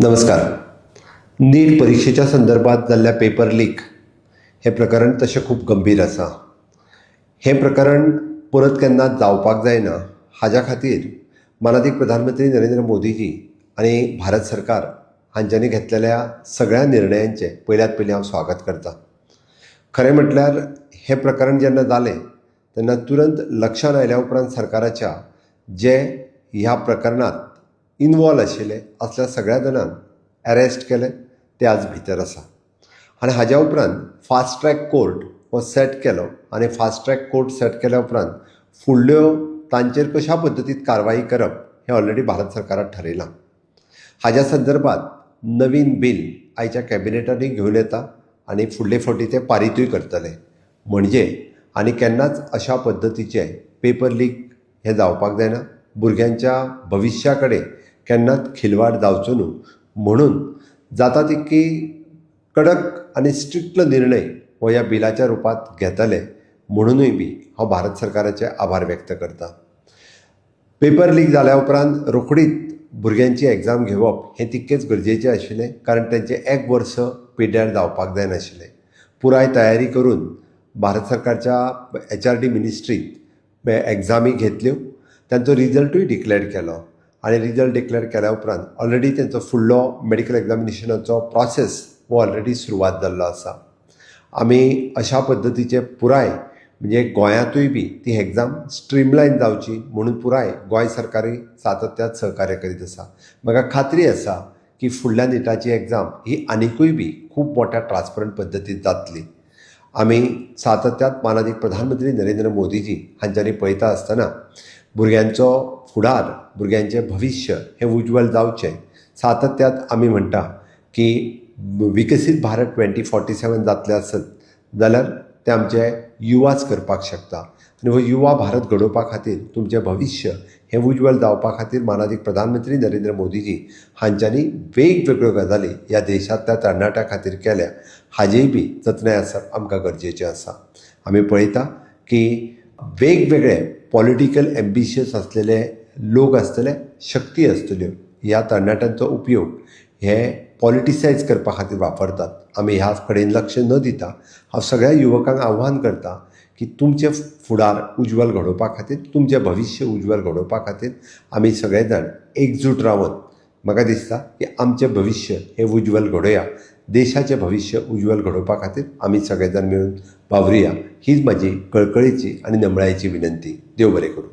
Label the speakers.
Speaker 1: नमस्कार. नीट परिक्षेच्या संदर्भात जाल्ल्या पेपर लीक हें प्रकरण तशें खूब गंभीर आसा. हें प्रकरण परत केन्ना जावपाक जायना हाज्या खातीर मानादीक प्रधानमंत्री नरेंद्र मोदीजी आनी भारत सरकार हांच्यांनी घेतलेल्या सगळ्या निर्णयांचें पयल्यात पयलीं हांव स्वागत करतां. खरें म्हटल्यार हें प्रकरण जेन्ना जालें तेन्ना तुरंत लक्षांत आयल्या उपरांत सरकाराच्या जे ह्या प्रकरणांत इनवॉल्व आशिल्ले असल्या सगळ्या जाणांक एरेस्ट केले, ते आज भितर आसा. आनी हाज्या उपरांत फास्ट ट्रॅक कोर्ट हो सेट केलो आनी फास्ट ट्रॅक कोर्ट सेट केल्या उपरांत फुडल्यो तांचेर कशा पद्दतीन कारवाई करप हें ऑलरेडी भारत सरकारान ठरयलां. हाज्या संदर्भात नवीन बील आयच्या कॅबिनेटांनी घेवन येता आनी फुडले फावटी ते पारितूय करतले. म्हणजे आनी केन्नाच अशा पद्दतीचे पेपर लीक हें जावपाक जायना, भुरग्यांच्या भविश्या कडेन केन्नाच खिलवाड जावचो न्हू म्हणून जाता तितकी कडक आनी स्ट्रिक्ट निर्णय हो ह्या बिलाच्या रुपांत घेतले म्हणुनूय बी हांव भारत सरकाराचे आभार व्यक्त करता. पेपर लीक जाल्या उपरांत रोखडीच भुरग्यांची एग्जाम घेवप हें तितकेंच गरजेचें आशिल्लें, कारण तेंचें एक वर्स पिड्ड्यार जावपाक जायनाशिल्लें. पुराय तयारी करून भारत सरकारच्या एचआरडी मिनिस्ट्रीत एग्जामी घेतल्यो, तांचो रिजल्टूय डिक्लेर केलो आनी रिजल्ट डिक्लेर केल्या उपरांत ऑलरेडी तेंचो फुडलो मेडिकल एग्जामिनेशनाचो प्रोसेस हो ऑलरेडी सुरवात जाल्लो आसा. आमी अशा पद्दतीचे पुराय म्हणजे गोंयांतूय बी ती एग्जाम स्ट्रीमलायन जावची म्हणून पुराय गोंय सरकारूय सातत्यान सहकार्य करीत आसा. म्हाका खात्री आसा की फुडल्या निटाची एग्जाम ही आनिकूय बी खूब मोठ्या ट्रान्सपरंट पद्दतीन जातली. आमी सातत्यान मानादीक प्रधानमंत्री नरेंद्र मोदीजी हांच्यांनी पळयता आसतना भुरग्यांचो फुडार, भुरग्यांचें भविश्य हें उज्वल जावचें. सातत्यान आमी म्हणटा की विकसीत भारत 2047 जातलें आसत जाल्यार तें आमचे युवाच करपाक शकता आनी हो युवा भारत घडोवपा खातीर, तुमचें भविश्य हें उज्वल जावपा खातीर मानादीक प्रधानमंत्री नरेंद्र मोदीजी हांच्यांनी वेगवेगळ्यो गजाली ह्या देशांतल्या तरणाट्यां खातीर केल्या, हाजेय बी जतनाय आसप आमकां गरजेचें आसा. आमी पळयता की वेगवेगळे पॉलिटिकल एम्बिशियस आसलेले लोक आसतले, शक्ती आसतल्यो, ह्या तरणाट्यांचो उपयोग हे पॉलिटिसायज करपा खातीर वापरतात. आमी ह्या कडेन लक्ष न दिता हांव सगळ्या युवकांक आव्हान करता की तुमचें फुडार उज्वल घडोवपा खातीर, तुमचें भविश्य उज्वल घडोवपा खातीर आमी सगळे जाण एकजूट रावन म्हाका दिसता की आमचें भविश्य हें उज्वल घडोवया. देशाचें भविश्य उज्वल घडोवपा खातीर आमी सगळे जाण मेळून वावरुया, हीच म्हाजी कळकळीची आनी नमळायेची विनंती. देव बरें करूं.